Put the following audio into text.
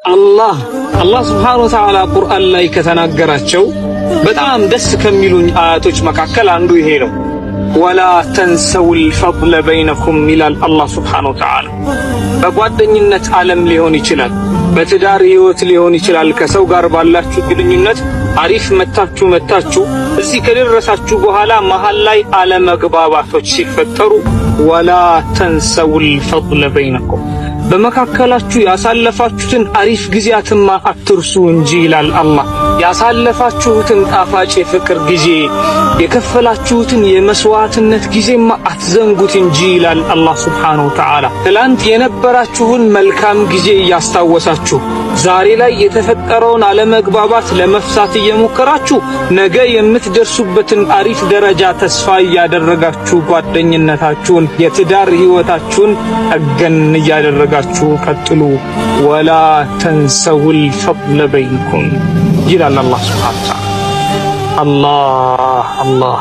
አላህ سبحانه وتعالى ቁርአን ላይ ከተናገራቸው በጣም ደስ ከሚሉኝ አያቶች መካከል አንዱ ይሄ ነው። ولا تنسوا الفضل بينكم ይላል አላህ سبحانه وتعالى። በጓደኝነት ዓለም ሊሆን ይችላል፣ በትዳር ህይወት ሊሆን ይችላል። ከሰው ጋር ባላችሁ ግንኙነት አሪፍ መታችሁ መታችሁ እዚህ ከደረሳችሁ በኋላ መሃል ላይ አለመግባባቶች ሲፈጠሩ ولا تنسوا الفضل بينكم በመካከላችሁ ያሳለፋችሁትን አሪፍ ጊዜያትማ አትርሱ እንጂ ይላል አላህ። ያሳለፋችሁትን ጣፋጭ የፍቅር ጊዜ፣ የከፈላችሁትን የመስዋዕትነት ጊዜማ አትዘንጉት እንጂ ይላል አላህ سبحانه وتعالى። ትላንት የነበራችሁን መልካም ጊዜ እያስታወሳችሁ ዛሬ ላይ የተፈጠረውን አለመግባባት ለመፍታት እየሞከራችሁ ነገ የምትደርሱበትን አሪፍ ደረጃ ተስፋ እያደረጋችሁ ጓደኝነታችሁን፣ የትዳር ህይወታችሁን ጠገን እያደረጋችሁ ቀጥሉ። ولا تنسوا الفضل بينكم ይላል አላህ سبحانه وتعالى። አላህ አላህ።